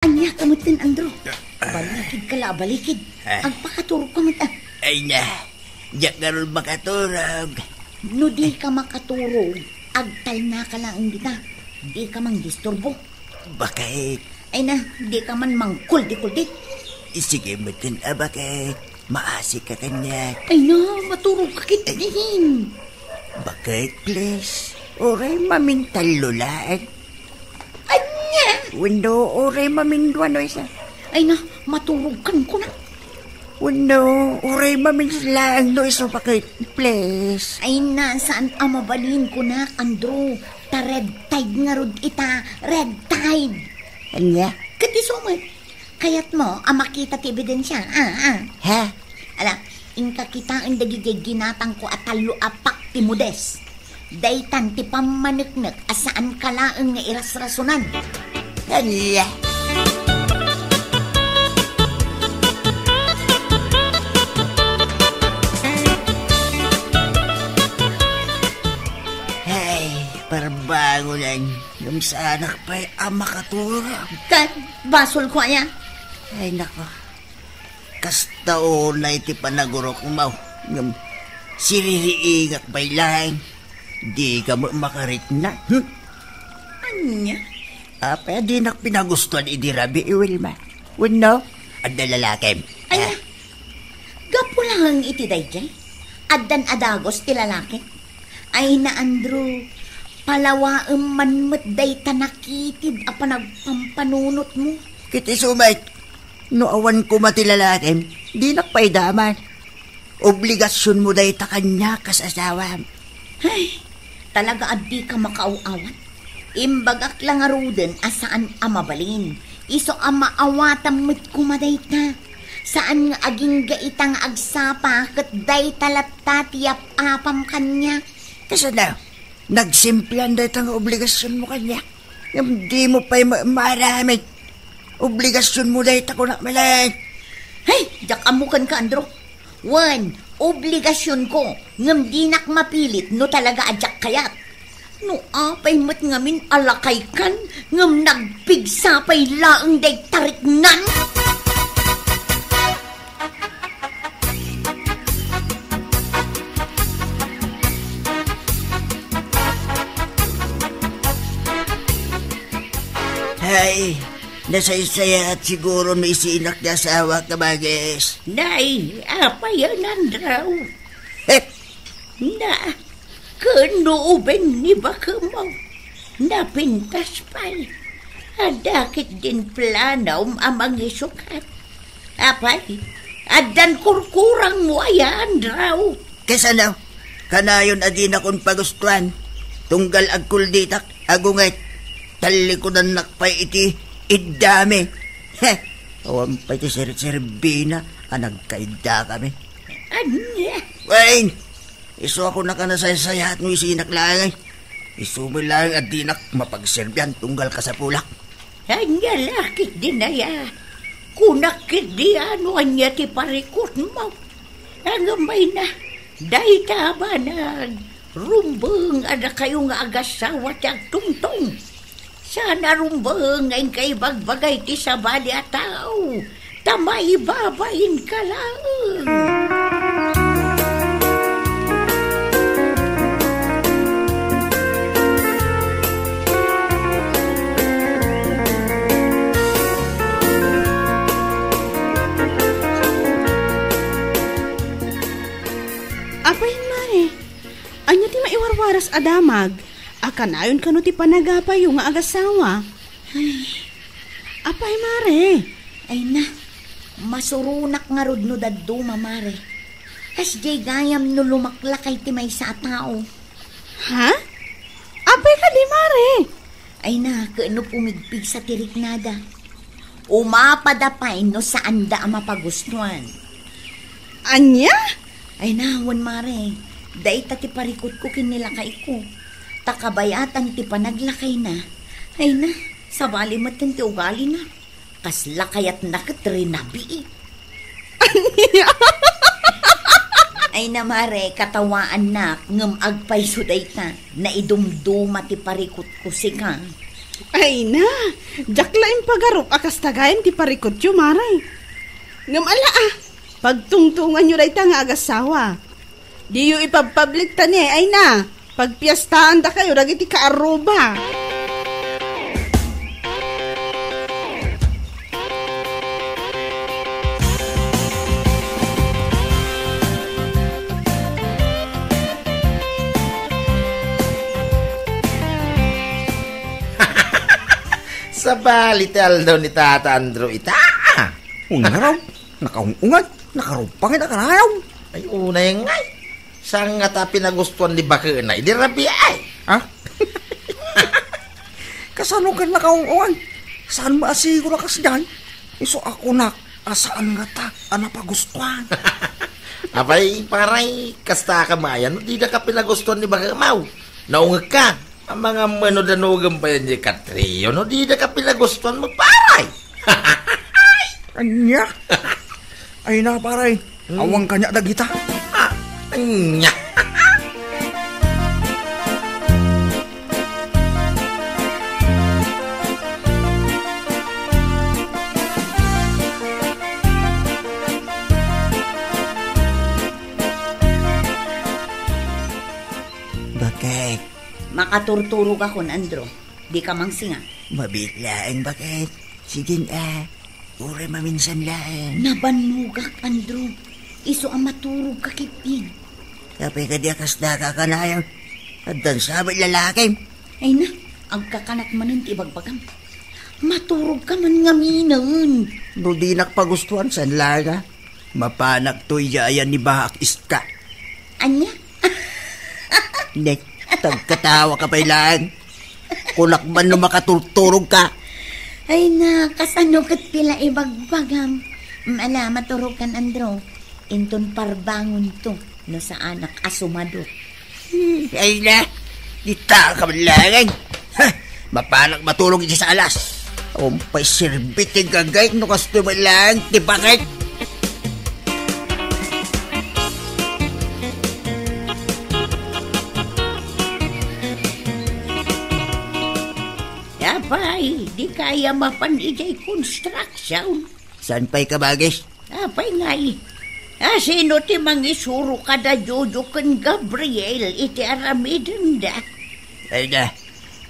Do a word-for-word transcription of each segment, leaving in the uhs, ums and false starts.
Ania ka metten, Andrew? Balikid ka la, balikid. Ah. Agpakaturog ka met, ah. Ay na, diak ngarud makaturog. No di ka makaturog, agtalna ka laeng dita. Di ka mangdisturbo. Bakit? Ay na, di ka man mangkuldikuldit. Sige metten a bakit. Maasi ka kaniak. Ay na, maturog ka ketdin. Bakit, please? Uray mamintallo laeng. Ania? Wenno, uray mamindua no isa. Ay na, maturog kan kuna. Wenno, uray maminsan laeng no isa, bakit, please? Ay na, saan a mabalin kunak, Andrew. Ta red tide ngarud ita, red tide. Ania? Ket isu met, kayatmo a makita ti ebidensia, ah, ah. Ha? Ala, inka kitaen dagiti ginatangko a tallo a pack ti modes. Daytan ti pammaneknek a saan ka laeng nga irasrasonan. Ania? Ay, parbangonan. Ngem saanak pay a makaturog. Ket basolko aya? Ay, nako. Kasta unay ti panagurokmo. Ngem siririingak pay laeng. Dika met makarikna. Hmm? Ania? Apay a dinak pinagustuan idi rabii, Wilma? Wenno, adda lalakim? Ay, ah. Gapu laeng iti daydiay, addan a dagus ti lalaki. Ay na, Andrew, palawaem man met dayta nakitid a panagpampanunotmo. Ket isu met, no awan koma ti lalakim, dinak pay daman. Obligasionmo dayta kaniak kas asawam. Ay, talaga a dika makaaw-awat. Imbagak la ngaruden a saan a mabalin. Isu a maawatam met koma dayta. Saan nga agingga ita nga agsapa ket dayta latta ti yap-apam kaniak. Kasano? Nagsimplian dayta nga obligasionmo kaniak. Ngem dimo pay ma-, maaramid. Obligasionmo dayta, kunak met. Hey, diak ammo kenka, Andrew. Wen, obligasionko, ngem dinak mapilit no talaga a diak kayat. No apay met ngamin a lakaykan, ngem nagpigsa pay laeng dayta riknan. Hay, nasaysayaat siguro no isinak ti asawak, Kabagis. Nay, apay a nanraw? Eh, Na, ken no uben ni bakemo, napintas pay. Adda ketdin planom a mangisukat. Apay, addan kurkurangmo aya, Andrew? Kasano? Kanayon a dinakon pagustuan. Tunggal agkulditak, agunget. Tallikonannak pay iti iddami. Heh, awan pay ti sirserbina a nagkaiddakami. Ania? Wen, isu a kunak a nasaysayaat no isinak laeng. Isu met laeng a dinak mapagserbian tunggal kasapulak. Ania la ketdin aya? Kunak ketdi a no ania ti parikutmo. Ngem ay na, dayta a banag, rumbeng a dakayo nga agasawa ti agtungtong. Saan a rumbeng nga inka ibagbagay ti sabali a tao, ta maibabainka laeng. Apay, Mare, ania ti maiwarwaras a damag a kanayon kano ti panagapayyo nga agasawa? Ay. Apay, Mare? Ay na, masuronak ngarud no dadduma, Mare. Kasdiay gayam no lumaklakay ti maysa a tao. Ha? Apay kadi, Mare? Ay na, ket no pumigpigsa ti riknada. Umapada pay no saanda a mapagustuan. Ania? Ay na, wen, Mare, dayta ti parikutko ken ni lakayko. Ta kabayatan ti panaglakayna. Ay na, sabali metten ti ugalina. Kasla kayatna ket rinabii. Ay na, Mare, katawaannak, ngem agpayso dayta, naidumduma ti parikutko sika. Ay na, diak la impagarup a kasta gayam ti parikutyo, Mare. Ngem ala, ah, pagtungtonganyo dayta nga agassawa. Diyo ipabpablikta ni, ay na, pagpiestaandakayo dagiti kaarruba. Sabali ti aldaw ni Tata Andrew ita. Unay raw, nakaung-ungan, nakarupang ita kanayon. Ay, unay ngay. Saan ngata a pinagustuan ni bakena idi rabii? Ha? Kasano ket nakaung-ungan? Saan maasigur a kasdiay? Isu a kunak a saan ngata a napagustuan. Apay, paray, kasta ka mayan, no dida ka pinagustuan ni bakemaw. Naungek ka. Amangan no danugem pay ni Katrio, no dida ka pinagustuan mo, paray. Ania? Ay na, paray. Hmm. Awan kaniak dagita. Ah, ania? Bakit? Makaturturogakon, Andrew. Dika mangsinga. Mabiit laeng, bakit? Sige na. Uray maminsan laeng. Nabannogak, Andrew. Isu a maturogka ketdin. Apay kadi a kasta ka kanayon? Addan sa met lalakim. Ay na, agkakanak manen ti ibagbagam. Maturogka man ngaminen. No dinak pagustuan, saan laeng a? Mapanak toy yayan ni Baak Iska. Ania? Ne, tagkatawa ka pay laeng. Kunak man no makaturturog ka. Ay na, kasano ket pila ibagbagam? Mm, ala, maturog kan, Andrew. Inton parbangon to, no saanak a sumado. Hmm, ay na, dita ka man laeng. Ha, mapanak maturog iti salas. Umpay serbi ti gagayk no kastoy met laeng ti bakit. Apay, dika aya mapan idiay construction? Saan pay, kabagis? Apay ngay, a, sino ti mangisuro kada Jojo ken Gabriel iti aramidenda? Ay na,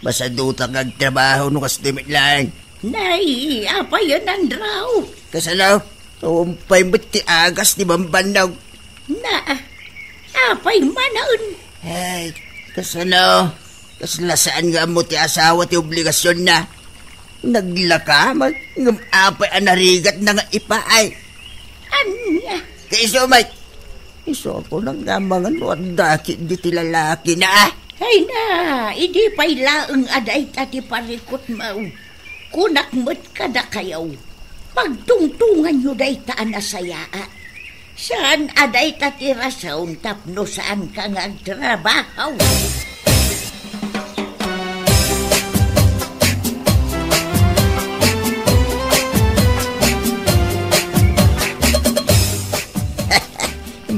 masadutak nga agtrabaho no kastoy met laeng. Nay, apay a nanraw? Kasano? Umpay met ti agas ti bambannog. Na, apay manen? Ay, kasano? Kasla saan nga ammo ti asawa ti obligasionna. Naglaka man, ngem apay a narigatna nga ipaay? Ania? Kaiso met. Isu a kunak nga amangan no adda ketdi ti lalakina. Ay na, idi pay laeng a dayta ti parikutmo. Kunak met kadakayo, pagtungtonganyo dayta a nasayaat. Saan a dayta ti rason tapno saanka nga agtrabaho.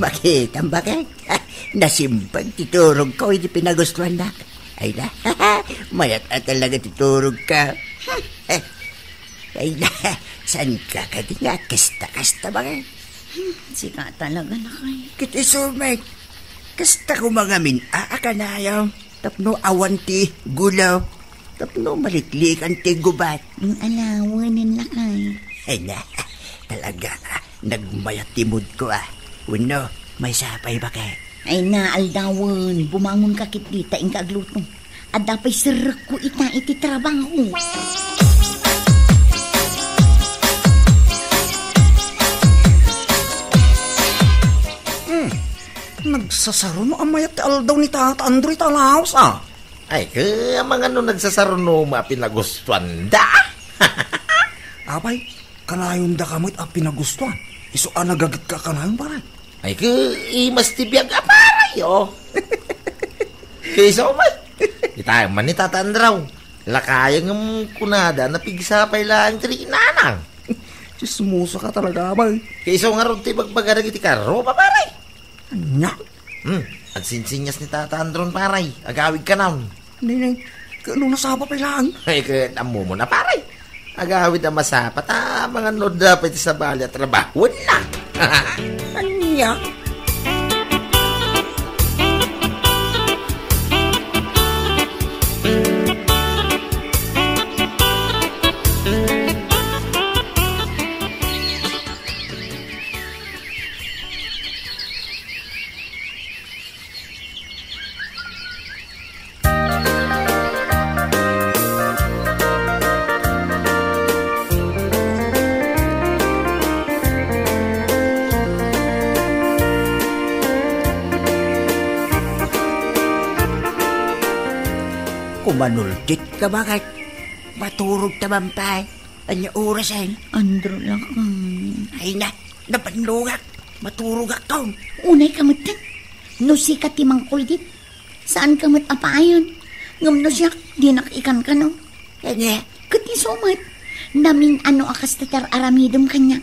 Makitam, bakit? Nasimbag ti turogko idi pinagustuannak. Ay na, mayat a talaga ti turogko. Ay na, saan ka kadi nga kasta-kasta, bakit? Hmm, sika talaga, lakay. Ket isu met, kasta koma ngamin a kanayon tapno awan ti gulo, tapno maliklikan ti gubat. Mm, ala, wen, lakay. Ay na, talaga, nagmayat ti moodko, ah. Wenno, maysa pay, bakit? Ay na, aldawen, bumangonka ketdi ta inka agluto. Adda pay serrekko ita iti trabaho. Hmm. Nagsasaruno a mayat ti aldaw ni Tata Andrew ita a laos, ah. Ay, ket amangan no nagsasaruno a pinagustuanda. Apay, kanayondaka met a pinagustuan. Isu a nagagetka kanayon, pare. Ay, ket imas ti biag a pare, oh. Ket isu met. Ita man ni Tata Andrew. Lakay ngem kunada, napigsa pay laeng ti inanang. Tsismosa ka talaga, bay. Ket isu ngarud ti ibagbaga dagiti karro, pare. Ania? Hmm, agsinsingas ni Tata Andrew, pare. Agawid kanayon. Nini, Ket no nasapa pay laeng? Ay, ket ammomon a, pare. Agawid a masapa, ta mangan no adda pay ti sabali a trabahoenna. Ania? Kumanultit ka, bakit? Maturog ta man pay. Ania orasen? Andro, lakay. Ay na, nabannogak. Maturogak kon. Unay ka metten. No sika ti mangkuldit, saan ka met a paayon. Ngem no siak, dinak ikankano. Ania? Ket isu met, namin-ano a kasta ti ar-aramidem kaniak.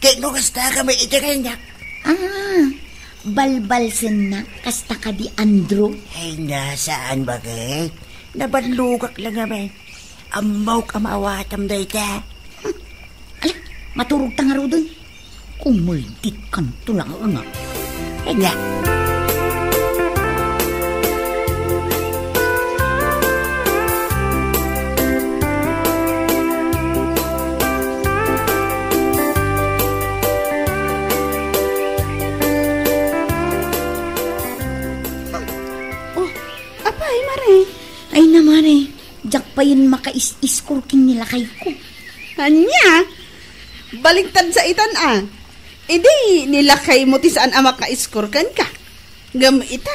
Ket no kasta ka met iti kaniak? Ah, balbalsennak, kasta kadi, Andro? Ay na, saan, bakit? Nabannogak la ngamin. Ammok a maawatam dayta. Ala, maturog ta ngaruden. Kumuldit kanto laeng a. Ania? Oh, apay, Mare? Ay na, Mare. Diak payen makais-iskor ken ni lakayko. Ania? Baligtad sa itan a. Idi ni lakaymo ti saan a makaiskor kenka. Ngem ita,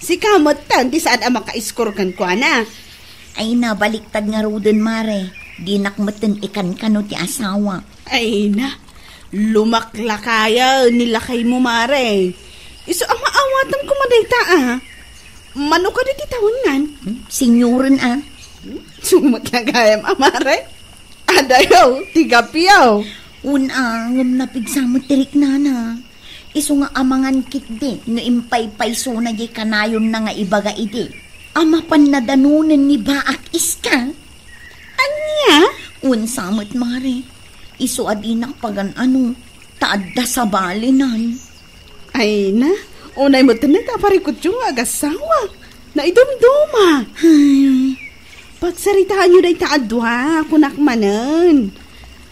sika metten ti saan a makaiskor kenkuana. Ay na, baligtad ngaruden, Mare. Dinak metten ikankano ti asawa. Ay na, lumaklakayen ni lakaymo, Mare. Isu a maawatam koma dayta a. Mano kadi ti tawennan? Hmm? Senioren a. Hmm? Isu met la gayam a, Mare. Adayo ti gapiyo. Wen a, ngem napigsa met ti riknana. Isu nga amangan ketdi no impaypaysona diay kanayonna nga ibaga idi a mapanna danonen ni Baak Iska. Ania? Wen sa met, Mare. Isu a dinak pagan-ano, ta adda sabalinan. Ay na, unay metten dayta a parikutyo nga agasawa. Naidumduma. Ay. Pagsaritaanyo dayta a dua, kunak manen.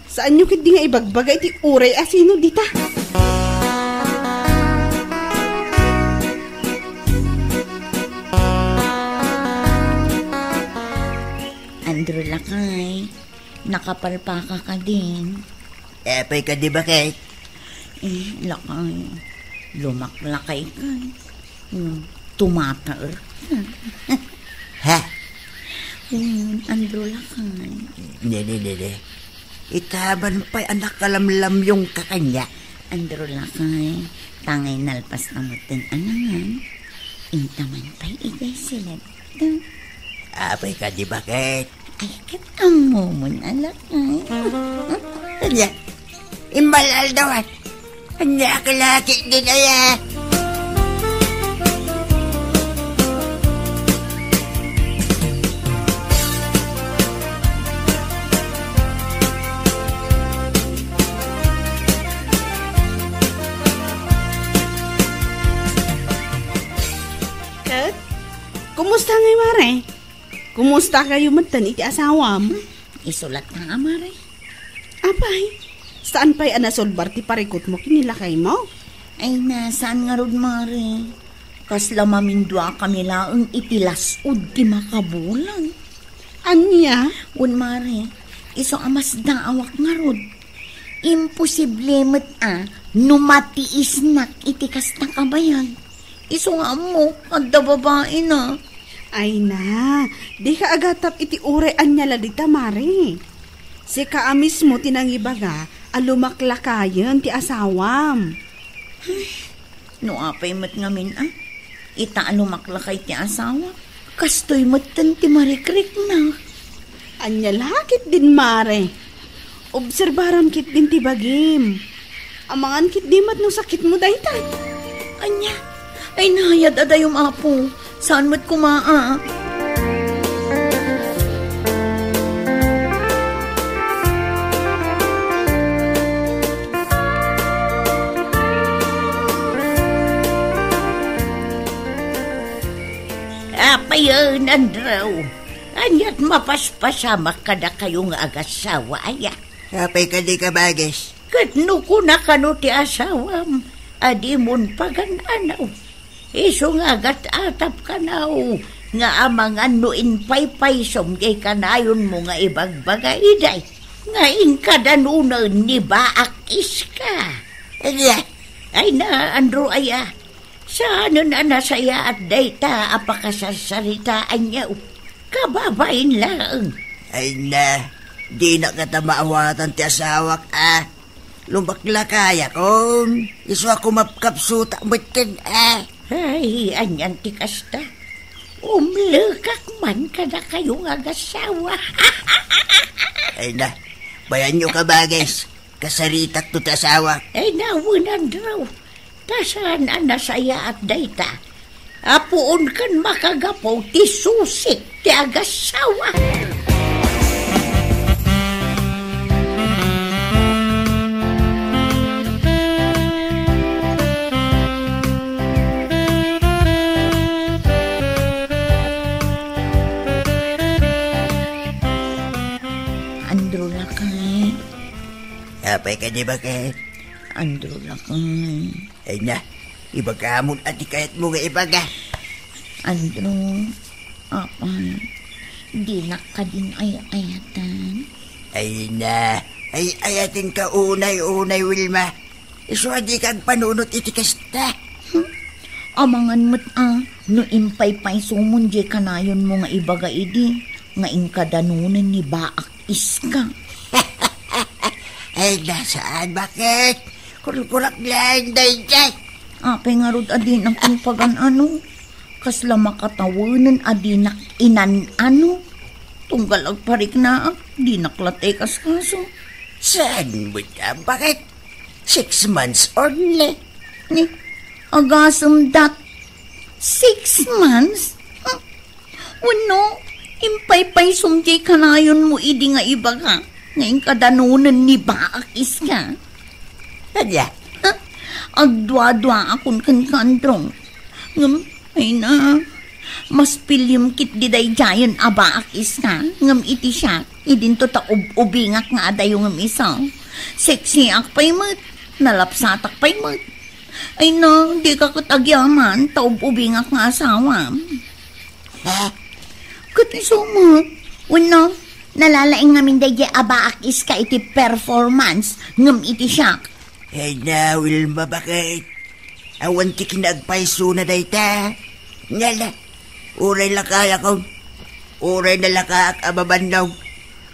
Saanyo ketdi nga ibagbaga iti uray a sino dita. Andrew, lakay, nakapalpaka kadin. Apay kadi, baket? Eh, lakay, lumaklakay ka. Hmm, tumataer ka. Ha? Hmm, Andrew, lakay. Dede, dede. Itaban pay a nakalamlamyong ka kaniak. Andrew, lakay, tangay nalpas ta metten a nangan. Intaman pay idiay siled. Apay kadi, baket? Ay, ket ammomon a, lakay. Ania? Imbal-aldawan. Ania, kalaki din aya? Ket, kumusta ngay, Mare? Kumusta kayo metten iti asawam? Hmm, isu latta a, Mare. Apay, saan pay a nasolbar ti parikutmo ken ni lakaymo? Ay na, saan ngarud, Mare. Kasla mamindua kami laeng iti las-ud ti makabulan. Ania? Wen, Mare, isu a masdaawak ngarud. Imposible met a no matiisnak iti kasta a bayag. Isu nga ammok, adda babaina. Ay na, dika agatap iti uray ania la dita, Mare. Sika a mismo ti nangibaga a lumaklakayen ti asawam. Ay, no apay met ngamin a, ita a lumaklakay ti asawa, kastoy metten ti marikrikna. Ania la ketdin, Mare? Obserbaram ketdin ti bagim. Amangan ketdi met no sakitmo dayta. Ania? Ay, nayad a dayum, Apo. Saan met koma a? Andrew, ania't mapaspasamak kadakayo nga agassawa, aya? Apay kadi, kabagis? Ket no kuna kano ti asawam a dimon pagan-anaw, isu nga agat-atap kanaw nga amangan no impaypaysom diay kanayonmo nga ibagbaga idi nga inkadanonen ni Baak Iska. Ania? Ay na, Andrew, aya. Saanen a nasayaat dayta a pakasarsaritaanyo. Kababain laeng. Ay na, dinak ngata maawatan ti asawak, a. Lumaklakayakon, isu a kumapkapsutak metten, a. Ay, anian ti kasta? Umlekak man kadakayo nga agassawa. Ay na, bayanyo, kabagis. Kasaritak to ti asawak. Ay na, wen, Andrew. Ta saan a nasayaat dayta a puon ken makagapu ti susik ti agassawa. Andrew, lakay. Apay kadi, baket? Andrew, lakay. Ay na, ibagamon a ti kayatmo nga ibaga. Andrew, apay, dinak kadin ay-ayatan? Ay na, ay-ayatenka unay-unay, Wilma. Isu a dika agpanunot iti kasta. Hmm? Amangan met a, no impaypaysomon diay kanayonmo nga ibaga idi nga inkadanonen ni Baak Iska. Ay, na saan, baket? Kulkulak laeng daydiay. Apay ngarud a dinak impagan-ano? Kasla makatawenen a dinak inan-ano? Tunggal agpariknaak, dinak latta ikaskaso. Saan met a, baket? Six months only. Ni, agasem dat. Six months? Hmm. Wenno, impaypaysom diay kanayonmo idi nga ibaga nga inkadanonen ni Baak Iska. Ania? Ha? Agduaduaakon kenka, Andrew. Ngem, ay na, maspiliam ketdi daydiayen a Baak Iska, ngem iti siak, idinto ta ub-ubingak nga adayo ngem isu. Seksiak pay met, nalapsatak pay met. Ay na, dika ket agyaman ta ub-ubingak nga asawam. Ha? Ket isu met, wenno, nalalaing ngamin daydiay a Baak Iska iti performance ngem iti siak. Ay na, Wilma, baket? Awan ti kinaagpaysona dayta. Ngala, uray lakayakon, uray nalakaak a mabannog,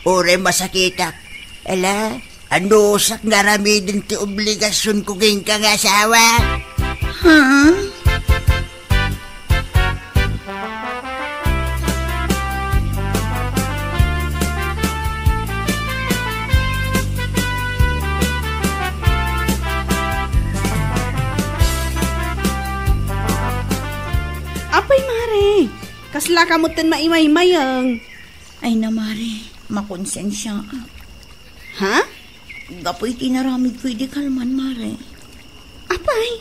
uray masakitak. Ala, anusak nga aramiden ti obligasionko kenka nga asawa? Ha? Apay, Mare, kasla ka metten maimaymayeng? Ay na, Mare, makonsensiaak. Ha? Gapu iti inaramidko idi kalman, Mare. Apay,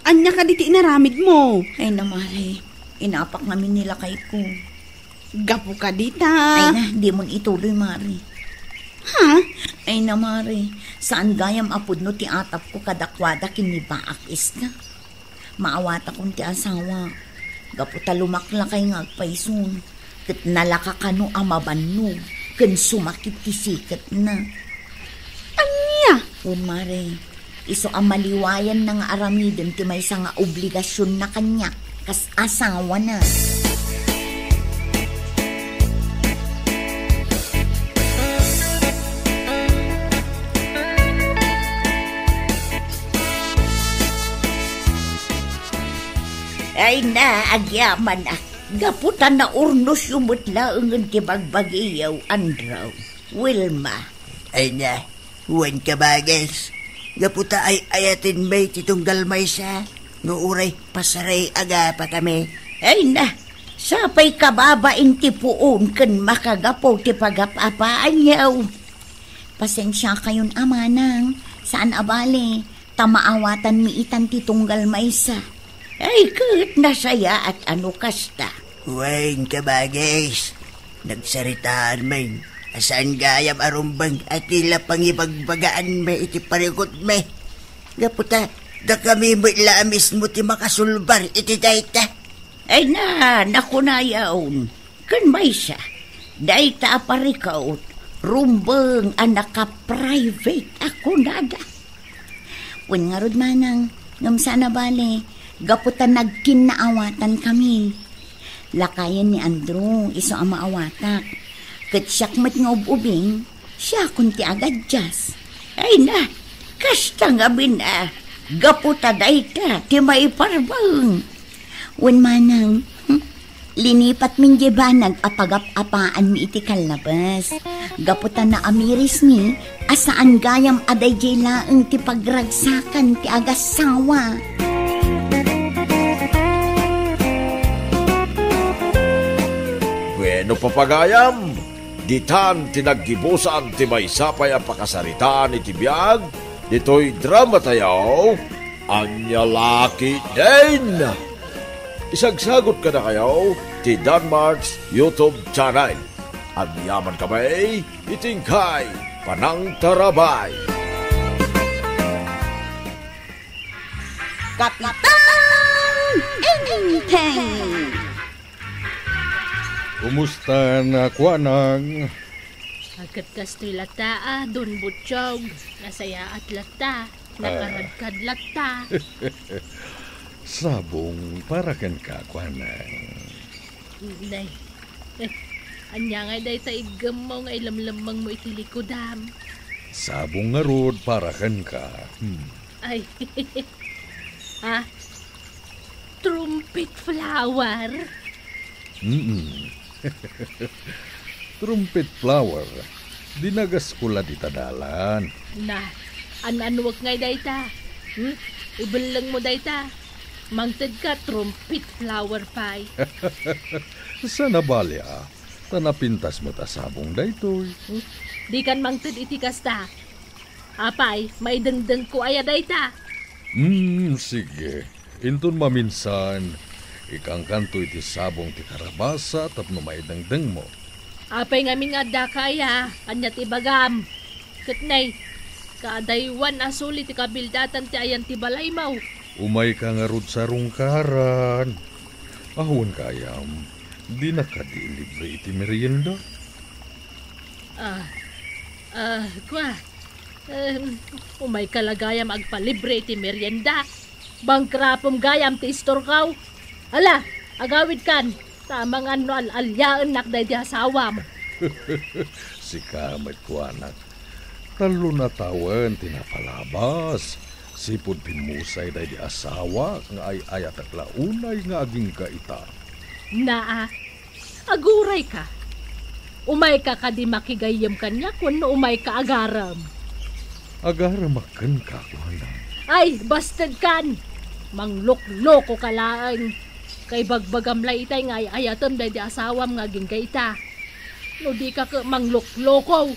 ania kadi ti inaramidmo? Ay na, Mare, inapak ngamin ni lakayko. Gapu kadita. Ay na, dimon ituloy, Mare. Ha? Ay na, Mare, saan gayam a pudno ti atapko kadakuada ken ni Baak Iska. Maawatakon ti asawak, gapu ta lumaklakay nga agpayson, ket nalaka kano a mabannog, ken sumakit ti siketna. Ania? Wen, Mare, isu a maliwayanna nga aramiden ti maysa nga obligasionna kaniak kas asawana. Ay na, agyamanak, gapu ta naurnosyo met laengen ti bagbagiyo, Andrew, Wilma. Ay na, wen, kabagis, gapu ta ay-ayatenmi ti tunggal maysa, no uray pasarag-apakami. Ay na, sapay kababain ti puon ken makagapu ti pagap-apaanyo. Pasensiakayon a manang, saan a bale, ta maawatanmi itan ti tunggal maysa. Ay, ket nasayaat a no kasta. Wen, kabagis, nagsaritaan men a saan gayam a rumbeng a ti la pangibagbagaan mi iti parikut mi. Gapu ta, dakami met la a mismo ti makasulbar iti dayta. Ay na, nakunayon. Ken maysa, dayta a parikut, rumbeng a naka-private a kunada. Wen ngarud, manang, ngem saan a bale, gapu ta nagkinnaawatan kami. Lakayen ni Andrew, isu a maawatak. Ket siak met nga ub-ubing, siakon ti agadjas. Ay na, kasta ngamin a, gapu ta dayta ti maiparbeng. Wen manang, hmm? Linipat min diay banag a pagap-apaanmi iti kallabas. Gapu ta naamirismi a saan gayam a daydiay laeng ti pagragsakan ti agassawa. Bueno, papagayam, ditan ti naggibusan ti maysa pay a pakasaritaan iti biag ditoy dramatayo, Ania La Ketdin. Isagsagut kadakayo ti Danmark's YouTube channel. Agyaman kami iti inkay panangtarabay. Kapitan Enteng! Kumusta na, kuanang? Agkat kastoy latta, a, Don Butchog. Nasayaat latta. Ah. Nakaradkad latta. Sabong para kenka, kuanang. Nay, ania ngay dayta iggemmo nga ilemlemmengmo iti likudam? Sabong ngarud para kenka. Hmm. Ay. Ha? Trumpet flower? Mm. Trumpet flower. Dinagaskulan ita dalan. Na, an-anuek ngay dayta? Hmm? Ibellengmo dayta. Mangtedka, trumpet flower pay. Saan a bali, a, ta napintas met a sabong daytoy. Hmm? Dikan mangted iti kasta. Apay, maidengdengko aya dayta? Hmm, sige. Inton maminsan, ikkankanto iti sabong ti karabasa tapno maidengdengmo. Apay ngamin nga addaka aya? Ania ti ibagam? Ket nay, kaadaywan a suli ti kabildatan ti ayan ti balaymo. Umayka ngarud sa rungkaran. Awan gayam, dinak kadi ilibre iti merienda? Ah, ah, kua, em, umayka la gayam agpalibre iti merienda. Bangkrapem gayam ti istorkaw. Ala, agawidkan, ta amangan no al-aliaennak daydi asawam. Sika met, kuanak. Tallo a tawen ti napalabas. Sipud pimmusay daydi asawak nga ay-ayatek la unay nga agingga ita. Naa, agurayka. Umayka kadi makigayyem kaniak wenno umayka agarem? Agaramek kenka, kuana. Ay, bastedkan! Mangloklokoka laeng. Kaibagbagam la itay nga ay-ayatem daydi asawam nga agingga ita. No dika ket mangloklokow,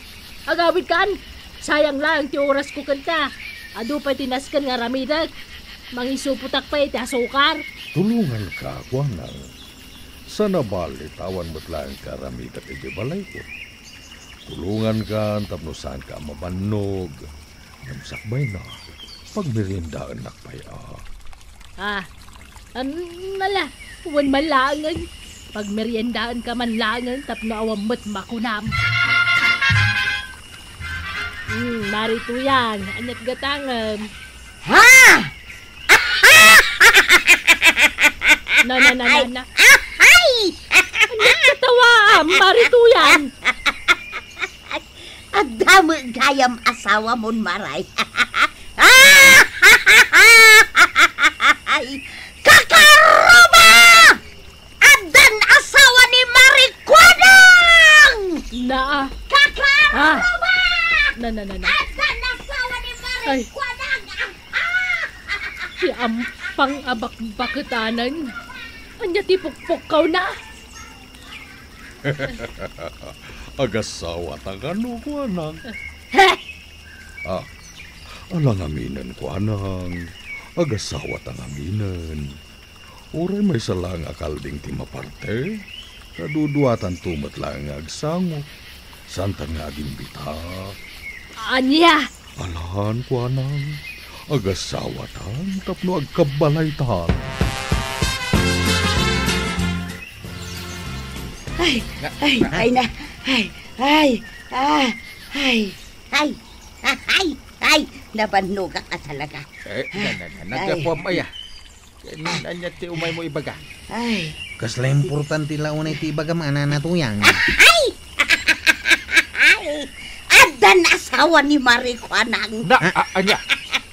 agawidkan! Sayang laeng ti orasko kenta. Adu pay ti nasken nga aramidek. Mangisupotak pay iti asukar. Tulonganka, kuanang. Saan a bali ta awan met laeng ti aramidek idiay balayko. Tulongankan tapno saanka a mabannog. Ngem sakbayna, pagmeriendaennak pay a. Ah, an-, ala, wen man laengen. Pagmeriendaenka man laengen tapno awan met makunam. Hmm, marituyan, aniat gatangem? Ha? Na, na, na, na, Ay! na. Ay! Aniat katawaam, marituyan? Adda met gayam asawamon, Maray. Ay! Kakaruba! Addan asawa ni Marikuanang! Naa. Kakaruba! Ah. Na, na, na, na. Addan asawa ni Ay. Marikuanang! Ah, ah! Ti ampang a bakbaketanan. Ania ti pukpukkawna? Agasawata kano, kuanang. He! Ah, ala ngaminen, kuanang. Agasawata ngaminen. Uray maysa laeng a kalding ti maparte, kaduduatanto met laeng nga agsango. Saantan nga agimbita. Ania? Alan, kuanang, agasawatan tapno agkabbalaytan. Ay, ay, ay, na, ay, ay, ah, ay, ay, ay, ay, nabannogak a talaga. Eh, na, na, na, ay. Naggapuam aya. Ken ania ti umaymo ibaga? Ay. Kasla importante la unay ti ibagam a, Nana Tuyang? Ay! Ay! Addan asawa ni Mari Kuanang. Na, a-, ania?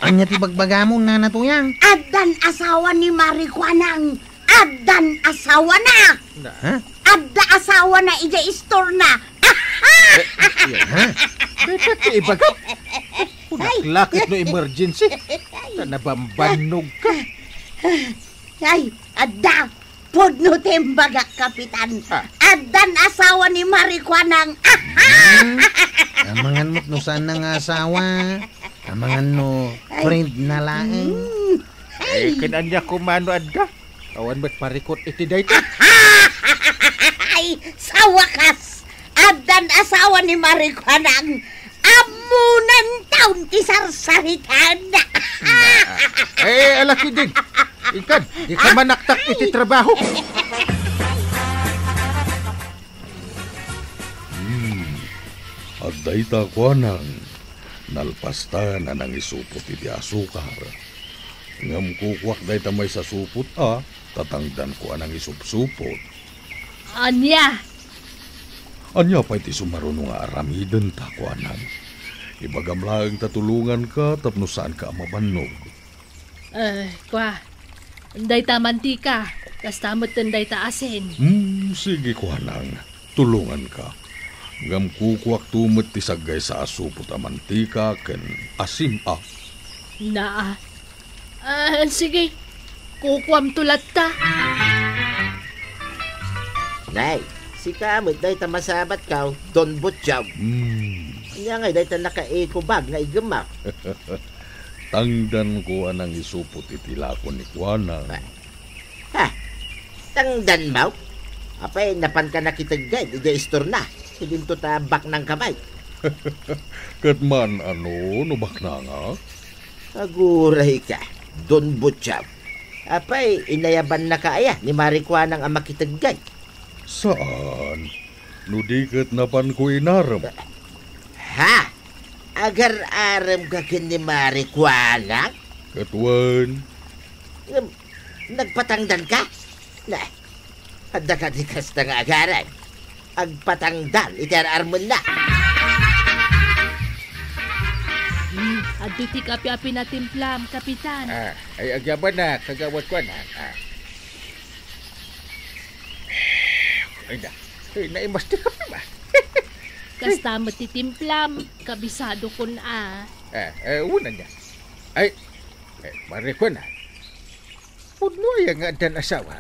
Ania ti bagbagam, Nana Tuyang? Addan asawa ni Mari Kuanang. Addan asawana. Na? Ha? Adda asawana idiay istorna. Eh, eh, ha? Dayta ti ibagam? Ay. Kunak la ket no emergency. Ta nabambannog ka. Ay, adda. Pudno ti imbagak, Kapitan. Ah. Addan asawa ni Mari Kuanang. Hmm? Amangan met no saan nga asawa. Amangan no friend na laeng. Hmm. Eh, ay. Ken ania koma no adda? Awan met parikut iti dayta. Ay, sa wakas, addan asawa ni Mari Kuanang. Ammonan taon ti sarsaritaenna. Na, eh, alakidin. Inkan, di ka manaktak iti trabaho. Hmm. Adda ita, Kuanang. Nalpastan a nangisupot iti asukar. Ngem kukuak dayta maysa supot a, tatangdanko a nangisupsupot. Ania? Ania pay ti sumaruno nga aramidenta, Kuanang? Ibagam laeng ta tulonganka tapno saanka a mabannog. Eh, kua, dayta mantika, kasta metten dayta asin. Hmm, sige, Kuanang. Tulonganka. Ngem kukuakto met ti saggaysa a supot a mantika ken asin a. Naa. Ah, sige. Kukuamto latta. Nay, sika met dayta masabatko, Don Butchog. Hmm. Ania ngay dayta nakaikubag nga iggemmo? Tangdanko a nangisupot iti lako ni Kuanang. Ha? Tangdanmo? Apay, napanka nakitegged idiay istorna? Idinto ta baknangka met. Ket man-ano no baknangak? Agurayka, Don Butchog. Apay, inayabannaka aya ni Mari Kuanang a makitegged? Saan. No di ket napanko inarem. Ha? Agar-aremka ken ni Mari Kuanang? Ket wen. Ngem, nagpatangdanka? Na, adda kadi kasta nga agarem? Agpatangdan iti ar-armenna. Hmm, adtoy ti kape a pinatimplam, Kapitan. Ah, ay, agyamanak, Kagawad Kuanang. Ah. Ay na, ay, naimas ti kape, ma. Kasta met ti timplam, kabisadokon a. Eh, eh, wen ania. Ay, eh, Mari Kuanang. Pudno aya nga addan asawa?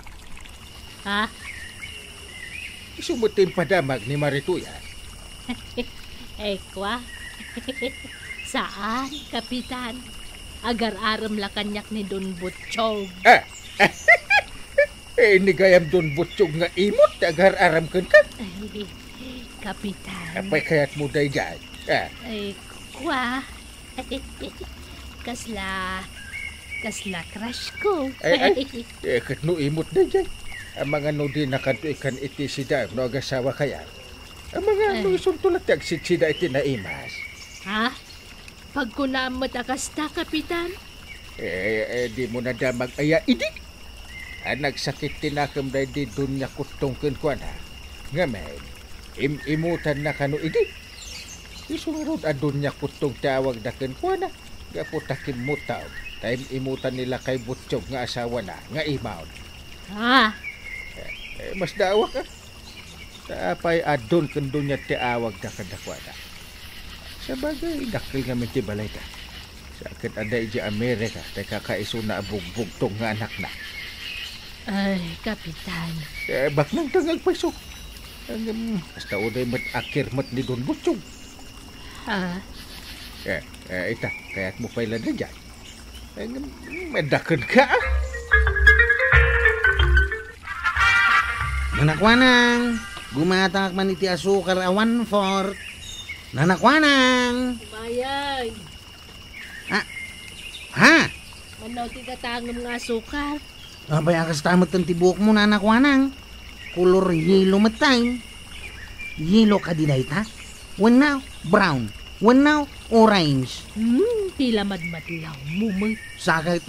Ha? Isu met ti impadamag ni Mari Tuyang. Eh, kua? Saan, Kapitan. Agar-arem la kaniak ni Don Butchog. Ah! Eh, ni gayam Don Butchog nga imot ti agar-arem kenka? Ay, Kapitan. Apay kayatmo daydiay? Ah. Ay, kua. Kasla, kasla crush ko. Ay, ay. Eh, ket no imot daydiay. Amangan no dinakanto ikan iti sida no agasawaka. Amangan no, eh, isunto la ti agsidsida iti naimas. Ha? Pagkunam met a kasta, Kapitan? Eh, eh, dimo nadamag aya idi? A nagsakit ti nakem daydi Doña Kuttong kenkuana. Ngamin, im-imutanna kano idi? Isu ngarud a Doña Kuttong ti awagda kenkuana, gapu ta kimmutang, ta im-imutan ni lakay Butchog nga asawana nga imaw. Ah. Eh, eh, masdaawak, a. Ta apay a Don ken Doña ti awagda kadakuada? Sabagay, dakkel ngamin ti balayda. Sa ket adda idiay Amerika, ti kakaisuna a bugbugtong nga anakna. Ay, Kapitan. Eh, baknangta nga agpayso. Ngem, kasta uday met a kirmet ni Don Butchog. Ha? Eh, eh, ita, kayatmo pay la daydiay? Eh, ngem, madakkel ka, a? Nanakuanang, gumatangak man iti asukar a one-fourth. Nanakuanang! Bayay! Ah, ha? Mano ti gatangem nga asukar? Apay a kasta met ti buokmo, nanakuanang? Kolor yelo met tay. Yelo kadi dayta? Wenno brown? Wenno orange? Hmm, ti lamadmadlawmo met. Saket,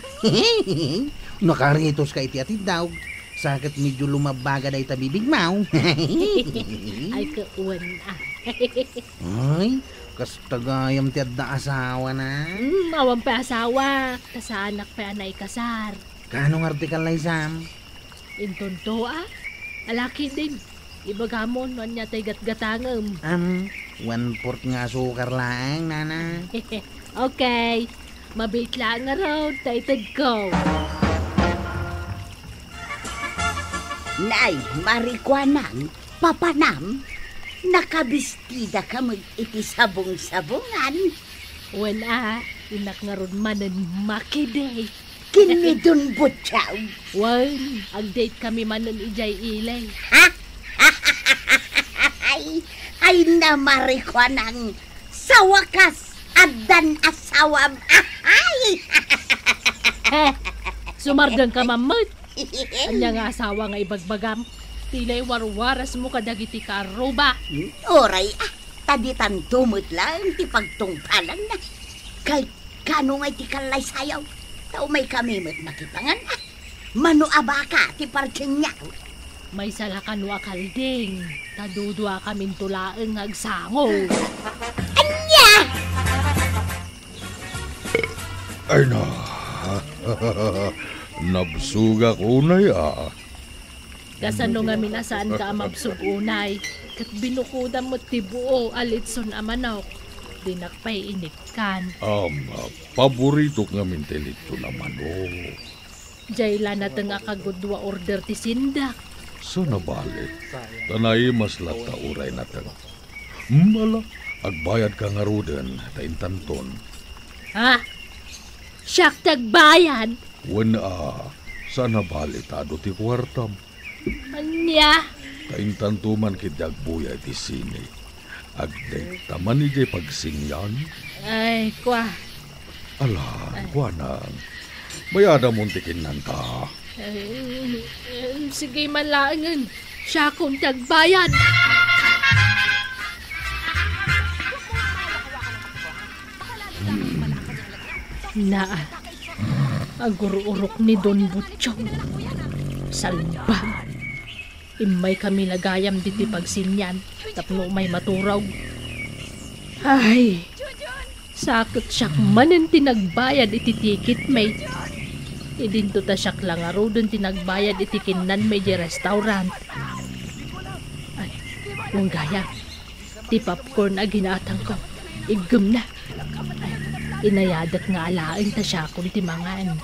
nakaritos ka iti atiddawg. Saket medyo lumabbaga dayta bibigmo. Ay, kawan, ah. Ay, kasta gayam ti adda asawana. Hmm, awan pay asawa. Ta saanak pay a naikasar. Kaano ngarud ti kallaysam? Intonto, a? Alakidin. Ibagamon no ania tay gatgatangem. Am, one-fourth nga asukar laeng, nana. Okay. Mabiit laeng ngarud ta itedko. Nay, marikuanang, papanam, nakabistida ka met iti sabong-sabongan. Wen a, innak ngarud manen makidi. Ken ni Don Butchog. Wen, ag-date kami manen idiay ili. Ha? Ay, ay, namarikuanang, sa wakas, addan asawam. Ay! He, sumardeng ka man met. Ania nga asawa nga ibagbagam? Ti lay warwarasmo kadagiti karruba. Uray, ah, ta ditanto met laeng ti pagtungpalanna. Kay, kano nga iti kallaysayaw? Ta umaykami met makipangan, ah. Mano a baka ti partinyaw? Maysa la kano a kalding, ta duduakaminto laeng nga agsango. Ania? Ay na, nabsogak unay a. Kasano ngamin a saanka a mabsog unay? Ket binukodam met ti buo a litson a manok. Dinak pay inikkan. Am, paboritok ngamin ti litson a manok. Diay la nateng a kagudua order ti sindak. Saan a bale, ta naimas latta uray nateng. Mala, agbayadka ngaruden, ta intanton. Ha? Siak ti agbayad? Wen a, saan a bale ta adu ti kuartam. Ania? Ta intanto man ketdi agbuya iti sine. Agdate ta man idiay pagsinian. Ay, kua. Ala, kuanang. Bayadamon ti kinnanta. Eh, eh, sige man laengen. Siakon ti agbayad. Naa, agur-urok ni Don Butchong. Salbaan. Immaykami la gayam ditoy pagsinian tapno umay maturog. Ay, saket siak manen ti nagbayad iti ticket, may. Idinto ta siak la ngaruden ti nagbayad iti kinnan, may, di restaurant. Ay, wen gayam. Ti popcorn a ginaatangko, iggemna. Ay, inayadak nga alaen ta siakon ti mangan.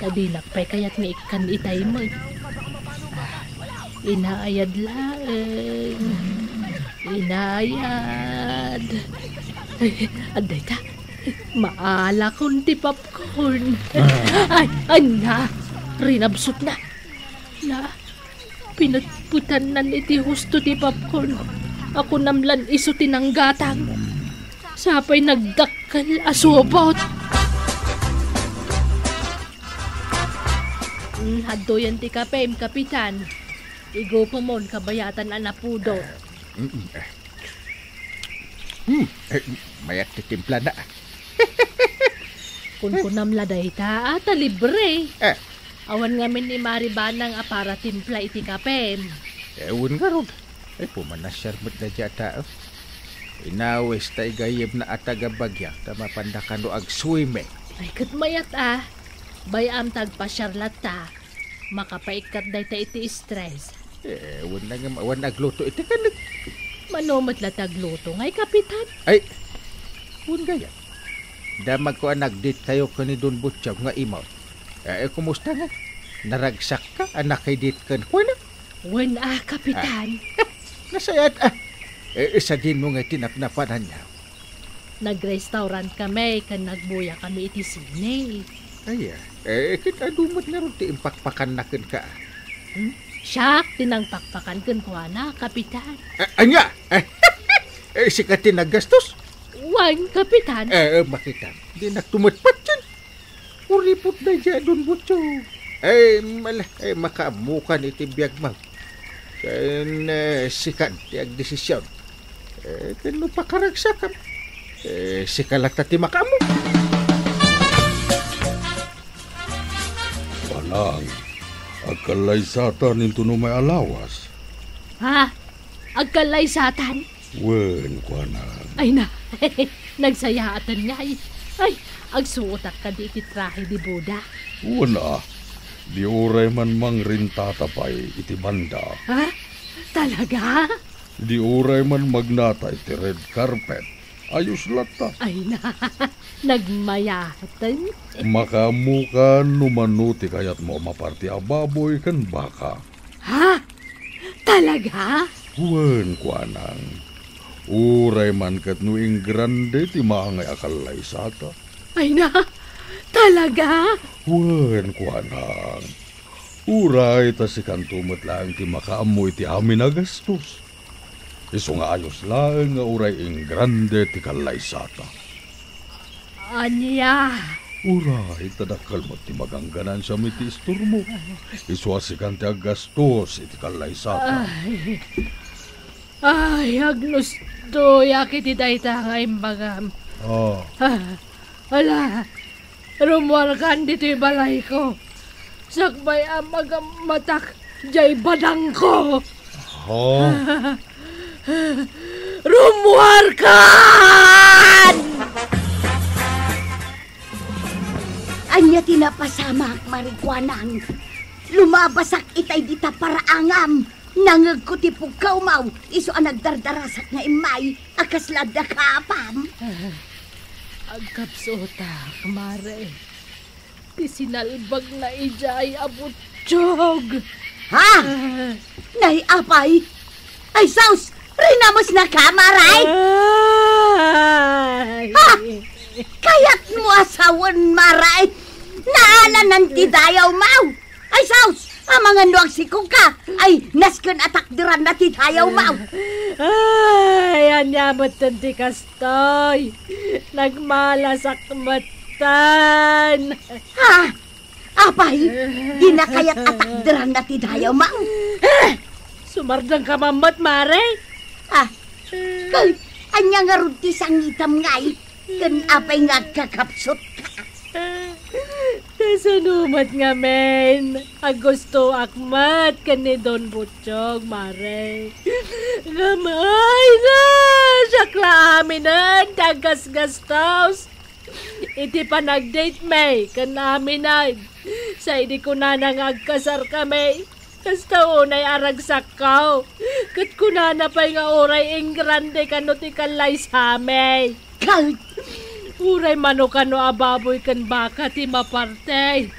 Ta dinak pay kayat nga ikkan itay met. Ah, inayad laeng. Inayad. Ay, adda ita. Maalakon ti popcorn. Ay, ania, rinabsotna. Na, pinetpetannan iti husto ti popcorn. Kunam lan isu ti nanggatang. Sapay nagdakkel a subot. Mm, adtoyen ti kapem, Kapitan. Igupemon, kabayatan a napudot. Mm, eh. Hmm, eh, mayat ti timplana. Kunkunam la dayta, a, ta libre. Eh. Awan ngamin ni Mari Banang a para timpla iti kapem. Eh, wen ngarud. Ay, pumanasiar met daydiay a tao. Inawes ta igayemna a taga-Baguio, ta mapanda kano agswimming. Ay, ket mayat a. Bay-am ta agpasiar latta. Makapaikkat dayta iti stress. Eh, wen na nga, wen agluto iti kanek. Mano met la ti agluto ngay, Kapitan? Ay, wen gayam. Damagko a nag-date kayo ken ni Don Butchog nga imaw. Eh, eh, kumusta nga? Naragsak ka a naki-date kenkuana? Wen a, Kapitan. Ah, nasayaat a. Eh, eh, sadinmo nga ti napnapananyo. Nag-restaurant kami ken nagbuya kami iti sine. Aya, eh, ket adu met ngarud ti impakpakanna kenka. Hmm? Siak ti nangpakpakan kenkuana, Kapitan. A-, ania? Eh, sika ti naggastos? Wen, Kapitan. Eh, eh, makitam. Dinak tumet patien. Uripot daydiay a Don Butchog. Eh, mala, eh, makaammokan iti biagmo. Ken, eh, sika ti agdesision. Eh, ken no pakaragsakam, eh, sika latta ti makaammo. Manang, agkallaysatan intono may a lawas. Ha? Agkallaysatan? Wen, kuana. Ay na, nagsayaaten ngay. Ay, agsuotak kadi iti trahe de boda. Wen a, di uray man mangrentata pay iti banda. Ha? Talaga? Di uray man magnata iti red carpet. Ayos latta. Ay na, nagmayaten. Makaammokan no mano ti kayatmo a maparte a baboy ken baka. Ha? Talaga? Wen, kuanang. Uray man ket no ingrande ti maangay a kallaysata. Ay na, talaga? Wen, kuanang. Uray ta sikanto met laeng ti makaammo iti amin a gastos. Isu nga ayos laeng nga uray ingrande ti kallaysata. Ania? Uray, ta dakkel met ti magangganan siam iti istormo. Isu a sikan ti aggastos iti kallaysata. Ay. Ay, aglustoyak iti dayta nga imbagam. Ah. Ah, ala, rumuarkan ditoy balayko. Sakbay a magammatak jay badangko. Oh. Rumuarkan! Ania ti napasamak, Mari Kuanang? Lumabasak itay dita paraangam. Nangegko ti pukkaw, maw, isu a nagdardarasak nga immay a kasla adda kaapam. Agkapsutak, Mare. Ti sinalbagna idiay a butchog. Ha? Ah. Nay, apay? Ay, sus! Rinamesnaka, Maray? Ay. Ha? Kayatmo a sawen, Maray? Naalanan ti dayaw, maw? Ay, sus! Amangan no agsikogka. Ay, nasken a takderanna ti dayaw, maw? Ay, ania metten ti kas- Toy, nagmalasak metten. Ha? Apay, dina kayat a takderanna ti dayaw, maw? Eh! Sumardengka man met, Mare? Ah, kay, ania ngarud ti sangitam ngay? Ken apay nga agkakapsutka? Kasano met ngamin? Aggustoak met ken ni Don Butchog, Mare. Ngem ay na, siak la aminen ti aggasgastos iti panagdate mi ken aminen. Sa idi kunana nga agkasarkami, kasta unay a ragsakko. Ket kunana pay nga uray ingrande kano ti kallaysami. Kal- Uray mano kano a baboy ken baka ti maparte.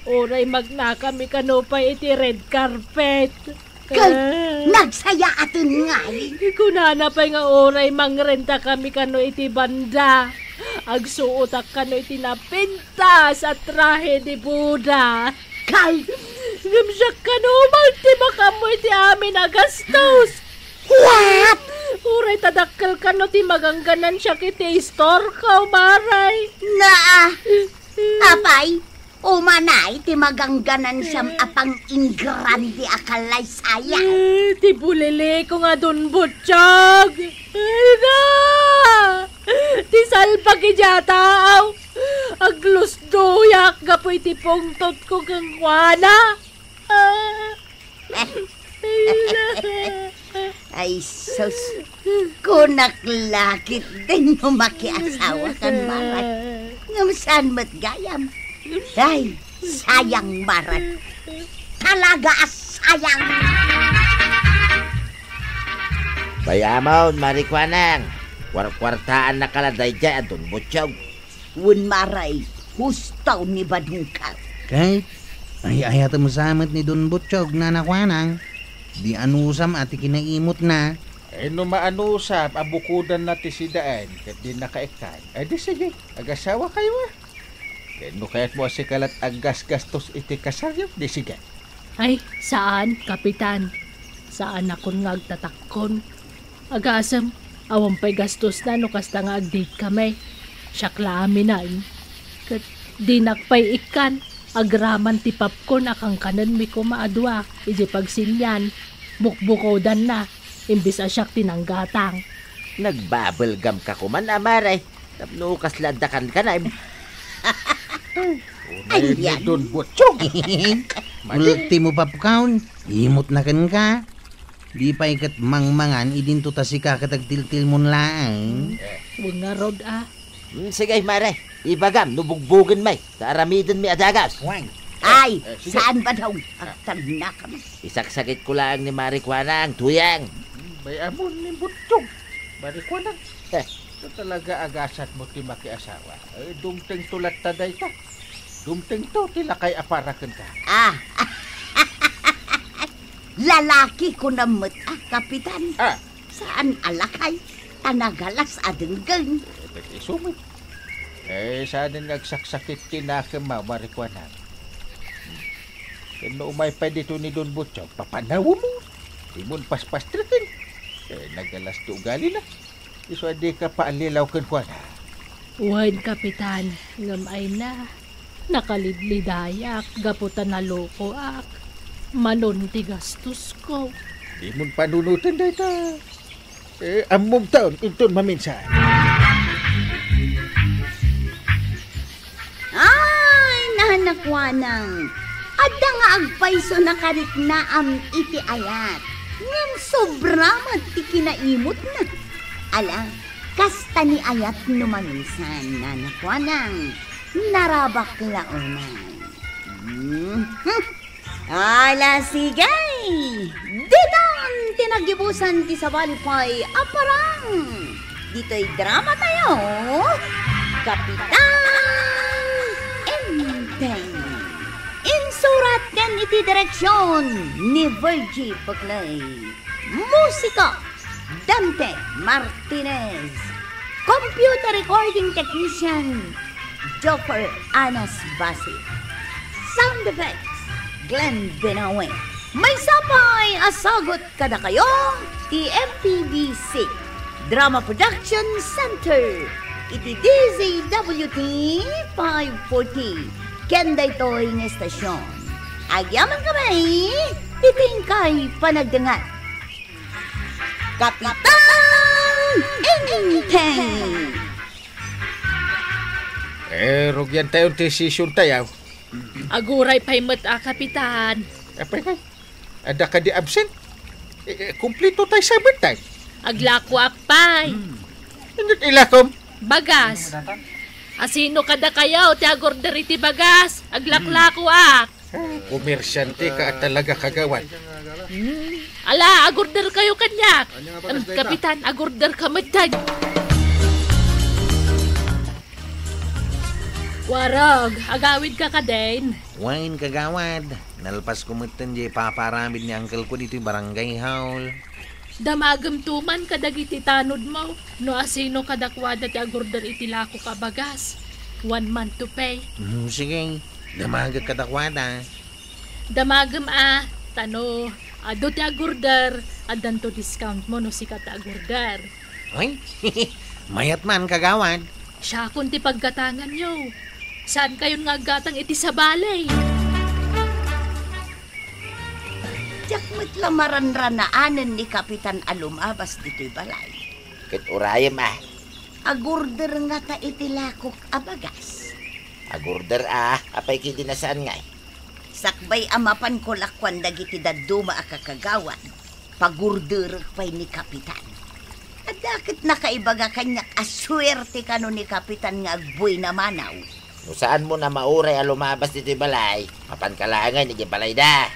Uray magnakami kano pay iti red carpet. Kal- Ah. Nagsayaaten ngay. Kunana pay nga uray mangrentakami kano iti banda. Agsuotak kano iti napintas a trahe de boda. Kal- Ngem siak kano man ti makaammo iti amin a gastos. What? Uray ta dakkel kano ti magangganan siak iti istorko, Mare. Naa, apay, umanay ti magangganan siam a pang-ingrande a kallaysayam. Eh, ti buliliko nga Don Butchog. Ay na! Ti salbag idiay a tao. Aglusdoyak gapu iti pungtotko kenkuana. Ah. Ay, sus. Kunak la ketdin no makiasawa kan Marat. Ngem saan met gayam? Ay, sayang, Marat. Talaga a sayang. Bay-amon, Mari Kuanang. Kuarkuartaannaka la daydiay a Don Butchog. Wen, Maray, husto ni badongka. Ket ay-ayatem sa met ni Don Butchog, Nana Kuanang. Di anusam a ti kinaimutna. Eh, no maanusam a bukodanna ti sidaen ket dinna kaikkan, eh, di sige, agasawakayo a. Ket no kayatmo a sika la't aggasgastos iti kasaryo, di sige. Ay, saan, Kapitan. Saanakon nga agtatakkon. Agasem, awan pay gastosna no kasta nga ag-date kami. Siak la aminan. Ket dinak pay ikkan, agraman ti popcorn a kankanenmi koma a dua, idiay pagsinian, bukbukodanna, imbes a siak ti nanggatang. Nagbabelgam ka koman, a, Mare. Tapno kasla adda kankanem. Unay ni Don Butchong. Ultimo popcorn, imutna kenka. Di pay ket mangmangan idinto ta sika ket agtiltilmon laeng. Wen ngarud, a. Mm, sige, Mare. Ibagam no bugbugenmi, ta aramidenmi a dagas. Wen. Ay, eh, sige. Saan ba daw? Agtagna kami. Isaksakitko laeng ni Mare Kuanang, Tuyang. Bay-amon ni Butchong, Mare Kuanang. Eh. Ita talaga a gasatmo ti makiasawa. Eh, dumtengto latta dayta. Dumtengto ti lakay a para kenka. Ah. Lalaki kunam met, a, Kapitan. Ah. Saan a lakay, ta nagalas a denggen. Eh, isu met. Eh, saanen nga agsaksakit ti nakem, Mare Kuanang. Ken no umay pay ditoy ni Don Butchong, papanawemmo. Dimon paspastreken. Eh, nagalas ti ugalina. Isu a dika paallilaw kenkuana. Wen, Kapitan, ngem ay na, nakalidlidayak gapu ta nalokoak. Manon ti gastosko. Dimon panunoten dayta. Eh, ammom taon, inton maminsan. Ay, nahanakwanang, adda nga agpayso nakariknaam iti ayat, ngem sobra met ti kinaimutna. Ala, kasta ni ayat no maminsan, nanakwanang, narabak la unay. Mhm. Ala, sige! Ditan ti naggibusan ti sabali pay a parang. Ditoy drama tayo, Kapitan Enteng. Insurat ken iti direksyon ni Virgie Peclay. Musika, Dante Martinez. Computer recording technician, Joffer Anas Basi. Sound effects, Glenn Binawe. Maysa pay a sagut kadakayo ti M P B C Drama Production Center iti D Z W T five forty. Ken daytoy nga estasyon, agyaman kami iti inkay panagdengngeg. Kapitan Enteng! Eh, rugian tayo ti session tayo. Aguray pay met a, Kapitan. Apay kay? Adda kadi absent? Eh, eh, kumpleto tayo sa birthday. Aglakoak pay. Hmm. Inut ilakom? Bagas. Asino kadakayo ti agorder iti bagas? Aglaklakoak. Komersyante ka at talaga, kagawad. Hmm. Ala, agorder kayo kaniak. Em, Kapitan, agorder ka met dagiti. Warog, agawid ka kadin? Wen, kagawad. Nalpas ko metten diay ipapaaramid ni uncle ko ditoy barangay hall. Damagem to man kadagiti tanodmo no asino kadakuada ti agorder iti lakok a bagas. One month to pay. Hmm, sige. Damagek kadakuada. Damagem a, ta no adu ti agorder, addanto discount mo no sika ti agorder. Ay, mayat man, kagawad. Siakon ti paggatanganyo. Saan kayon nga aggatang iti sabali? Diak met la maranranaanen ni Kapitan a lumabas ditoy balay. Ket urayem a. Agorder ngata iti lakok a bagas. Agorder a, apay kidi na saan ngay? Sakbay a mapanko lakuan dagiti dadduma a kakagawad, pagorderek pay ni Kapitan. Adda ket nakaibaga kaniak a suerte kano ni Kapitan nga agbuy na manaw. No saanmo na mauray a lumabas ditoy balay, mapanka laengen idiay balayda.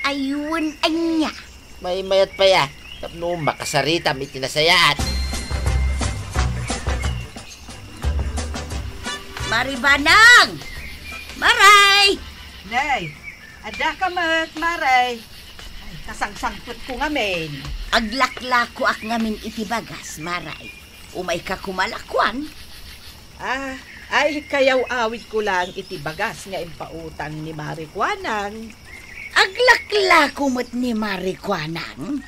Ay, wen ania? Maymayat pay a, tapno makasaritam iti nasayaat. Mari Banang! Maray! Nay, adda ka met, Maray. Ay, kasangsangpetko ngamin. Aglaklakoak ngamin iti bagas, Maray. Umayka koma lakuan. Ah, ay, kayaw-awidko lang iti bagas nga impautang ni Mari Kuanang. Aglaklako met ni Mari Kuanang?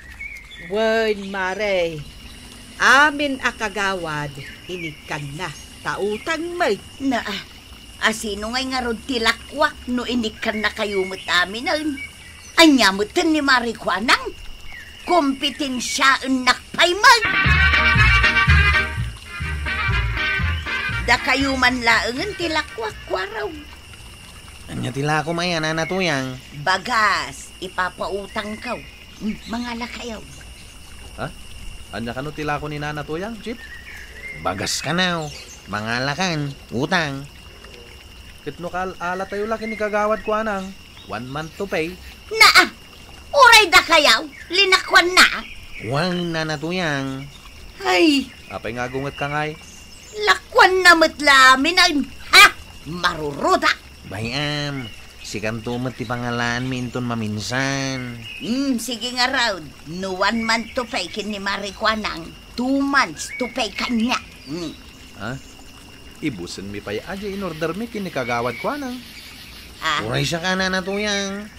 Wen, Mare. Amin a kagawad, inikkanna, ta utang met. Na, a, asino ngay ngarud ti lakuak no inikkannakayo met aminen? Ania metten ni Mari Kuanang? Kompitensiaennak pay met! Dakayo man laengen ti lakuak, Kuarog. Ania ti lakom aya, Nana Tuyang? Bagas, ipapautangko. Hmm, mangalakayo. Ha? Ania kano ti lako ni Nana Tuyang, Chief? Bagas kano, mangalakan, utang. Ket no kaal-alatayo la ken ni Kagawad Kuanang, one month to pay. Naa! Uray dakayo, linakuanna. Wen, Nana Tuyang. Ay! Apay nga agungetka ngay? Lakuanna met la aminen, ha? Maruruda! Bay-am, sikanto met ti pangalaanmi inton maminsan. Hmm, sige ngarud. No one month to pay ken ni Mari Kuanang, two months to pay kaniak. Hmm. Ha? Ibusenmi pay a diay inordermi ken ni Kagawad Kuanang. Ah. Uray siak, Nana Tuyang.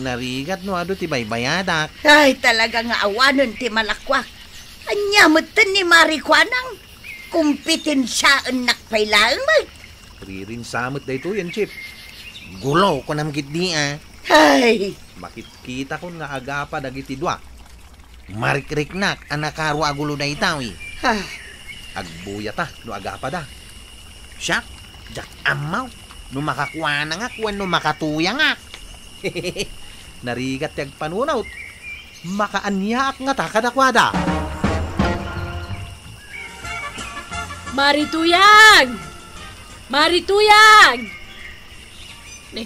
Narigat no adu ti baybayadak. Ay, talaga nga awanen ti malakuak. Ania metten ni Mari Kuanang? Kompitensiaennak pay laeng met. Ririnsa met daytoyen, Chief. Gulo, kunam ketdi a. Ay! Makitkitakon nga agapa dagiti dua. Marikriknak a nakaro a gulo daytoy. Ah. Agbuyata no agapada. Siak, diak ammo no makakuanangak wenno makatuyangak. Narigat ti agpanunot. Makaaniaak ngata kadakuada. Mari Tuyang! Mari Tuyang! Ne,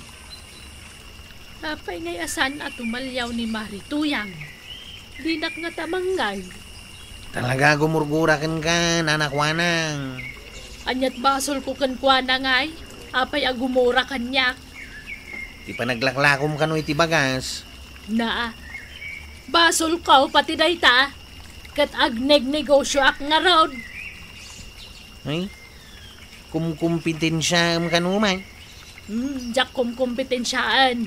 apay ngay a saan a tumaliaw ni Mari Tuyang? Dinak ngata mangngeg. Talaga gumurgura kenka, Nana Kuanang. Ania't basolko kenkuana ngay? Apay a gumura kaniak? Ti panaglaklakom kano iti bagas. Naa. Basolko pati dayta, ket agnegnegosioak ngarud. Ay, kumkumpetensiaem kano man. Hmm, diak kumkumpetensiaen.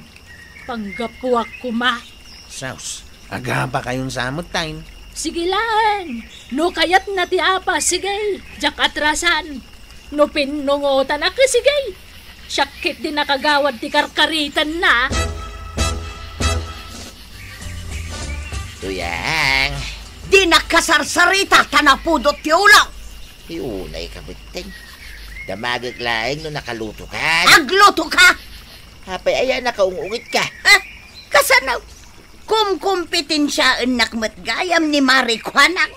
Panggapuak koma. Sus, agapakayon sa met tayo. Sige laeng. No kayatna ti apa, sige. Diak atrasan. No pinnungotanak, sige. Siak ketdi nakagawad ti karkaritanna. Tuyang. Dinak kasarsarita ta napudot ti ulo. Iunay ka, Betteng. Damagek laeng no nakalutokan. Aglutoka! Apay aya nakaung-ungitka? Ha? Kasano? Kumkumpetensiaennak met gayam ni Mari Kuanang.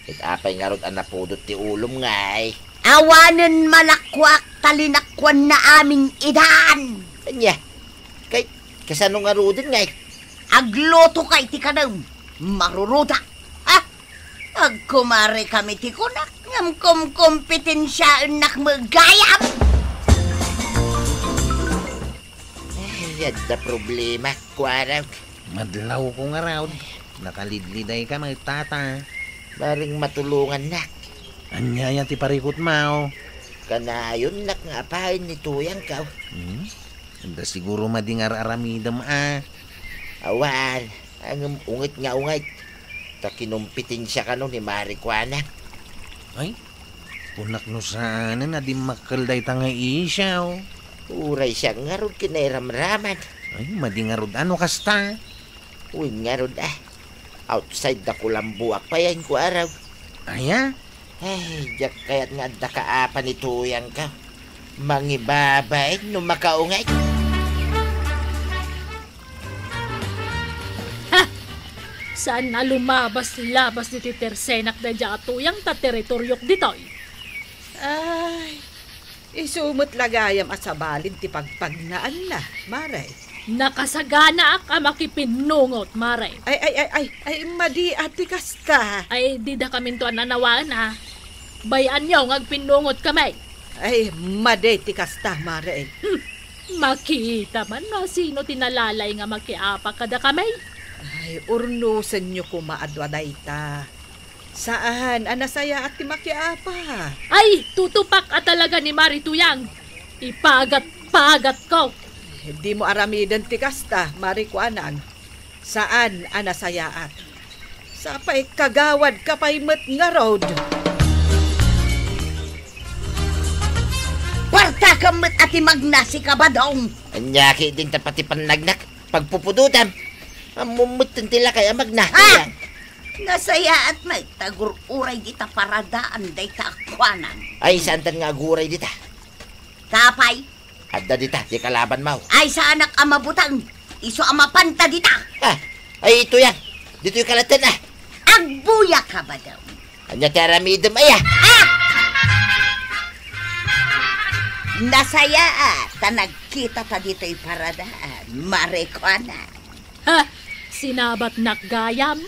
Ket apay ngarud a napudot ti ulom ngay? Awanen malakuak ta linakuanna amin idan. Ania? Kay, kasano ngaruden ngay? Aglutoka iti kanem, maruruda. Ha? Agkumarikami ti kunak, ngem kumkumpetensiaennak met gayam. Ay, adda problema, Kuarog. Madlawko ngarud. Nakalidlidayka met, tata. Bareng matulongannak. Ania aya ti parikutmo? Kanayonnak nga apaen ni Tuyangko. Hmm? Adda siguro madi nga ar-aramidem a. Awan, ngem unget nga unget. Ta kinumpetensia kano ni Mari Kuanang. Ay, kunak no saanen a dimmakkel dayta nga isyu. Uray siak ngarud kinairamraman. Ay, madi ngarud a no kasta. Wen ngarud a. Outside da kulambuak pay, Kuarog. Aya? Ay, diak kayat nga adda kaapa ni Tuyangko. Mangibabain no makaunget. Ha! Saan a lumabas-labas ditoy tersenak daydiay a Tuyang ta teritoriok ditoy. Ay, isu met la gayam a sabalin ti pagpagnaanna, Mare. Nakasaganaak a makipinnungot, Mare. Ay, ay, ay, ay, ay, madi a ti kasta. Ay, didakaminto a nanawaen a. Bay-anyo nga agpinnungotkami. Ay, madi ti kasta, Mare. Hmm, makita man no sino ti nalalay nga makiapa kadakami. Ay, urnosenyo koma a dua dayta. Saan a nasayaat ti makiapa? Ay, tutupak a talaga ni Mari Tuyang. Ipagat-pagatko. Dimo aramiden ti kasta, Mare Kuanang. Saan a nasayaat. Sapay kagawad ka pay met ngarud. Partakam met a ti magna, sika, Badong. Ania ketdin ta pati pannagnak pagpupudotam. Ammom metten ti lakay a magna. Ah! Nasayaat met ta agur-uray dita paradaan dayta a Kuanang. Ay, saantan nga aguray dita? Sapay. Adda dita ti kalabanmo. Ay, saanak a mabutang. Isu a mapanta dita. Ah, ay, Tuyang. Ditoy ka latta, ah. Agbuyaka, Badong. Ania ti aramidem, aya? Ah! Nasayaat ta nagkitata ditoy paradaan, Mare Kuanang. Ha! Sinabatnak gayam.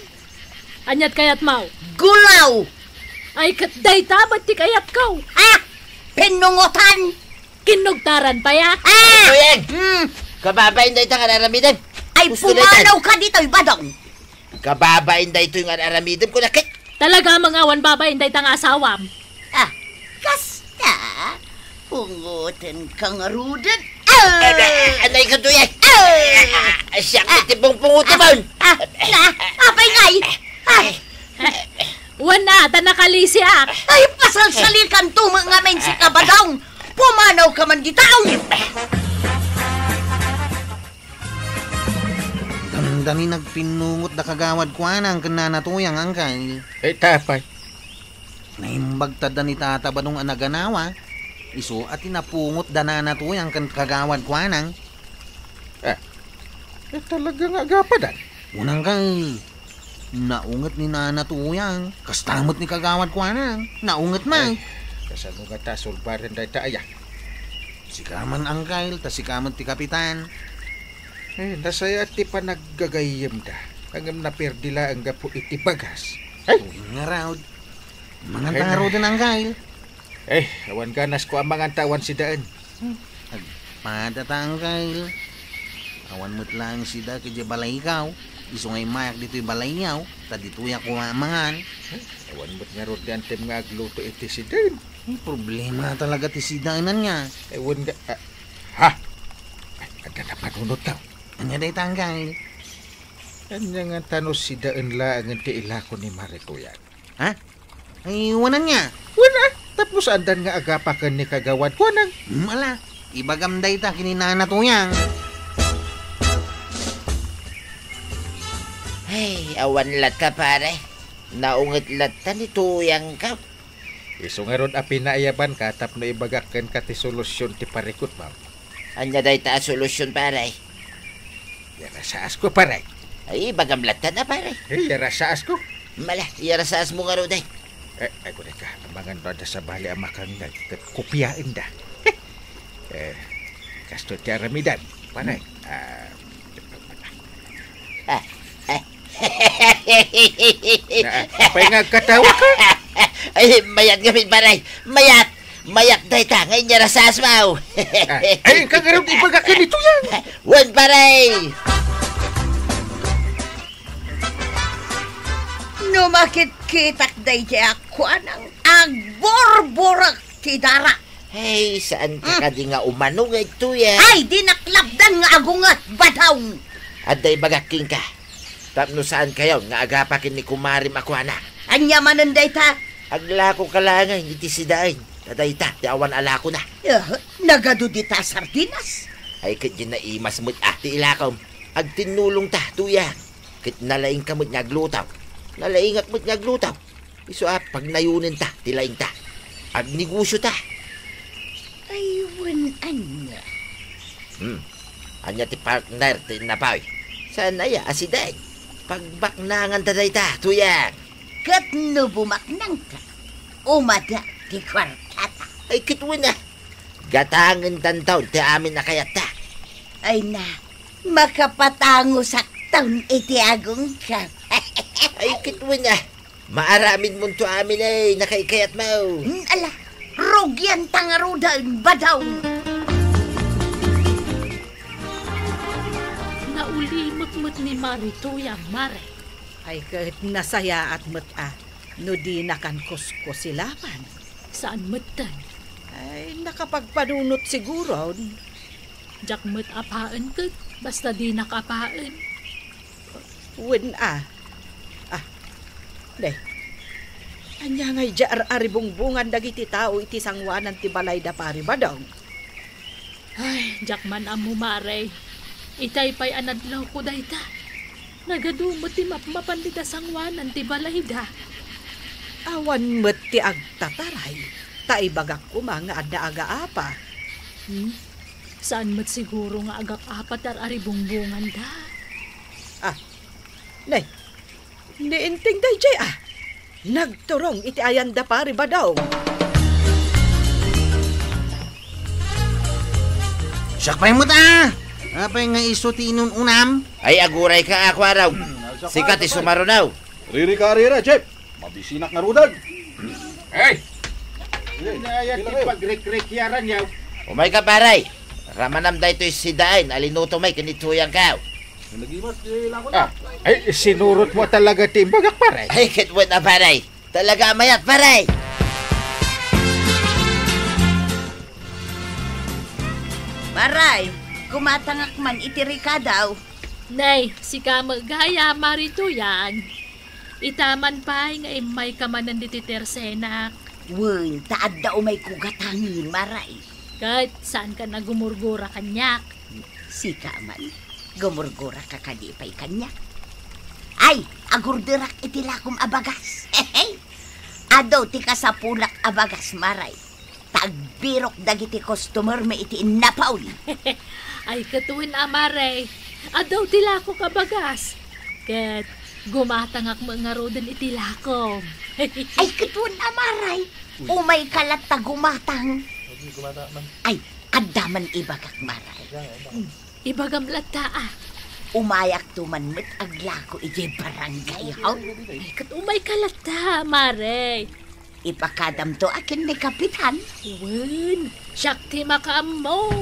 Aniat kayatmo? Gulaw! Ay, ket dayta met ti kayatko. Ah! Pinnungotan! Kinnugtaran pay, ah? Ah! Tuyang! Hmm. Kababain dayta nga aramidem. Ay, gusto dayta. Pumanawka ditoy, Badong. Kababain daytoy nga aramidem, kuna ket. Talaga nga awan babain dayta nga asawam. Ah, kasta? Pungotenka ngaruden. Ah! Anay ka, Tuyang? Ah! Siak ti pungpungotemon. Ah, na, apay ngay? Ah! Wen a, ta nakalisiak. Ay, pasalsalikanto met ngamin, sika, Badong. Pumanawka man dita. Dandani nagpinnungot da Kagawad Kuanang ken Nana Tuyang, Angkel. Eh, tapay. Naimbag ta da ni Tata Badong a naganawa, isu a ti napungot da Nana Tuyang ken Kagawad Kuanang. Ah, eh, talaga nga agapadan? Unang kay, naunget ni Nana Tuyang, kasta met ni Kagawad Kuanang, naunget man. Eh, kasano nga ta sulbaren dayta aya? Sika man, Angkel, ta sika met ti kapitan. Eh, nasayaat ti panaggagayyemda. Ngem naperdi laeng gapu iti bagas. Ay! Wen ngarud. Manganta ngaruden, Angkel. Eh, awan ganasko a manganta awan sidaen. Agpada ta, Angkel. Awan met laeng sida idiay balayko. Isu nga immayak ditoy balayyo, ta ditoyak mangan. Eh, awan met ngarud ti antem nga agluto iti sidaen. Ay, problema talaga ti sidaenan nga. Eh, wen nga, ah, ha? Ay, adda napanunotko. Ania dayta, Angkel? Ania ngata no sidaen laengen ti ilako ni Mare Tuyang? Ha? Ay, wen ania? Wen a, tapno saandan nga agapa ken ni Kagawad Kuanang. Hmm, ala, ibagam dayta ken ni Nana Tuyang. Ay, awan latta, pare. Naunget latta ni Tuyangko. Isu ngarud a pinaayabanka tapno ibagak kenka ti solusyon ti parikutmo. Ania dayta a solusyon, pare? Yarasaasko, pare. Ay, ibagam latta na, pare. Eh, yarasaasko. Mala, yarasaasmo ngarud, ay. Eh, ay, kuneka, amangan no adda sabali a makangngeg ket kopiaenda. Eh, kastoy ti aramidem, pare. Ah, Ah. Na, apay nga agkatawaka? Ay, mayat ngamin, pare. Mayat. Mayat dayta nga inyarasaasmo. Ah, ay, inka ngarud ibagak ken ni Tuyang. Wen, pare. No makitkitak daydiay a Kuanang, agburburek ti dara. Hey, saan ka kadi nga umano nga ituyang? Ay, dinak lapdan nga agunget, Badong! Adda ibagak kenka, tapno saankayon nga agapa ken ni kumarem a Kuana. Ania manen dayta? Aglako ka laengen iti sidaen, ta dayta ti awan a lakona. Eh, nagadu dita a sardinas? Ay, ket diay naimas met a ti ilakom. Agtinnulongta, tuyang. Ket nalaingka met nga agluto. Nalaingak met nga agluto. Isu a pagnayonenta ti laingta. Agnegosiota. Ay, wen ania? Hmm. Ania ti partner ti innapoy? Saan aya a sidaen? Pagbaknanganta dayta, tuyang. Ket no bumaknangka, umada ti kuartata. Ay, ket wen a. Gatangentanton ti amin a kayatta. Ay na, makapatangosak ton iti agongko. Ay, ket wen a. Maaramidmonto amin ay nakaikayatmo. Hmm, ala, rugianta ngaruden, Badong. Naulimek met ni Mare Tuyang, Mare. Ay, ket nasayaat met a no dinakan kuskusilapan. Saan metten? Ay, nakapagpanunot siguron. Diak met apaen ket basta dinak apaen. Wen a. Ah, ne. Ania ngay diay ar-aribungbongan dagiti tao iti sangoanan ti balay da Pari Badong? Ay, diak man ammo, Mare. Itay pay a nadlawko dayta. Nagadu met ti mapmapan dita sangoanan ti balayda. Awan met ti agtataray, ta ibagak koma nga adda agaapa. Hmm? Saan met siguro nga agap-apa ti ar-aribungbonganda? Ah, ne, ni Enteng daydiay, ah. Nagturong iti ayan da Pari Badong. Siak pay met, ah! Apay nga isu ti inun-unam? Ay, agurayka, Ako Araw. Sika ti sumaruno. Riri ka, riri, Jeff. Mabisinak ngaruden. Hey! Ania ti pagrikrikyaran, yaw? Umayka, Pare. Ramanam daytoy sidaen a linuto mi ken ni Tuyang, kaw. Nagimas ti lakon. Ah, ay, sinurotmo talaga ti imbagak, Pare. Ay, ket wen a, Pare. Talaga a mayat, Pare. Pare, gumatangak man iti rikadaw. Nay, sika met gayam, Mare Tuyang. Ita man pay nga immayka manen ditoy tersenak. Wen, ta adda umayko gatangen, Mare. Ket saanka a gumurgura kaniak? Sika man, gumurguraka kadi pay kaniak? Ay, agurderak iti lakom a bagas. Adu ti kasapulak a bagas, Mare. Ta agbirok dagiti customer mi iti innapol. Ay, ket wen a, Mare. Adu ti lakok a bagas. Ket gumatangak met ngaruden iti lakom. Ay, ket wen a, Mare. Umayka latta gumatang. Ay, adda man ibagak, Mare. Ibagam latta, ah. Umayakto man met aglako idiay barangay hall. Ay, ket umayka latta, Mare. Ipakadamto a ken ni Kapitan. Wen, siak ti makaammo.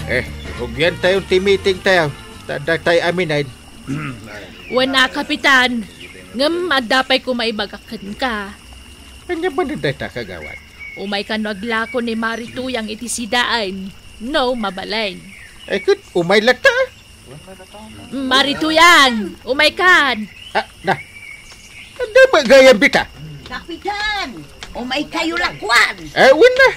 Eh, rugiantayon ti meetingtayo. Ta datay amin ay. Wen a, Kapitan. Ngem adda pay koma ibagak kenka. Ania manen dayta, kagawad? Umayka no aglako ni Mare Tuyang iti sidaen, no mabalin. Ay, ket umay latta. Mare Tuyang, umaykan. Ah, na. Adda met gayam dita? Kapitan, umaykayo lakuan. Eh, wen na.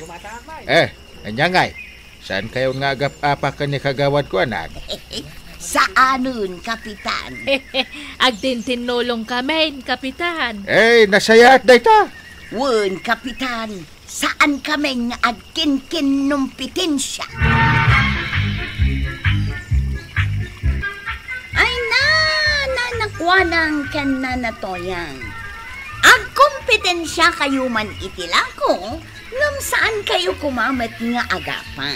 Eh, ania ngay? Saankayo nga agap-apa ken ni kagawadko, anak? Saanen, Kapitan. Agtintinnulongkamin, Kapitan. Eh, nasayaat dayta. Wen, Kapitan. Saankamin nga agkinkinnumpitensia. Ay, na, na, nakuanang ken na, natoyang. Agkompitensiakayo man iti lako, ngem saankayo koma met nga agapa.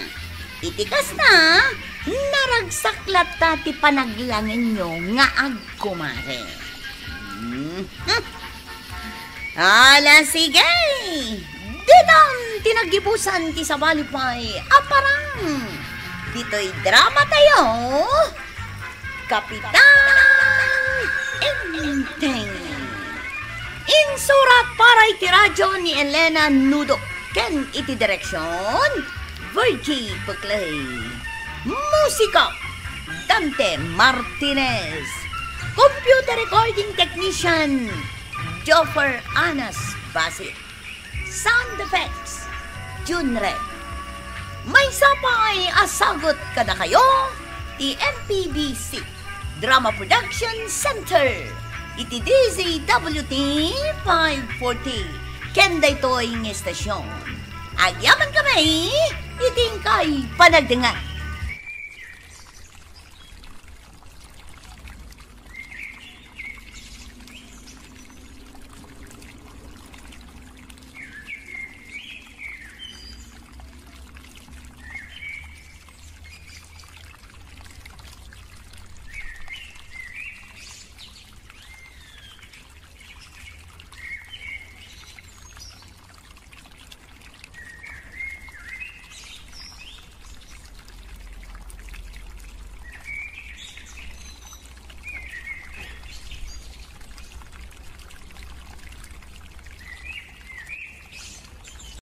Iti kasta, naragsak latta ti panaglangenyo nga agkumare. Hmm. Ala, sige! Ditan ti naggibusan ti sabali pay a parang ditoy dramatayo, Kapitan Enteng. Insurat para iti radyo ni Elena Nudo ken iti direksion, Virgie Peclay. Musika, Dante Martinez. Computer recording technician, Joffer Anas Basit. Sound effects, Jun Red. Maysa pay a sagut kadakayo ti M P B C Drama Production Center iti D Z W T five forty ken daytoy nga estasion. Agyamankami iti inkay panagdengngeg.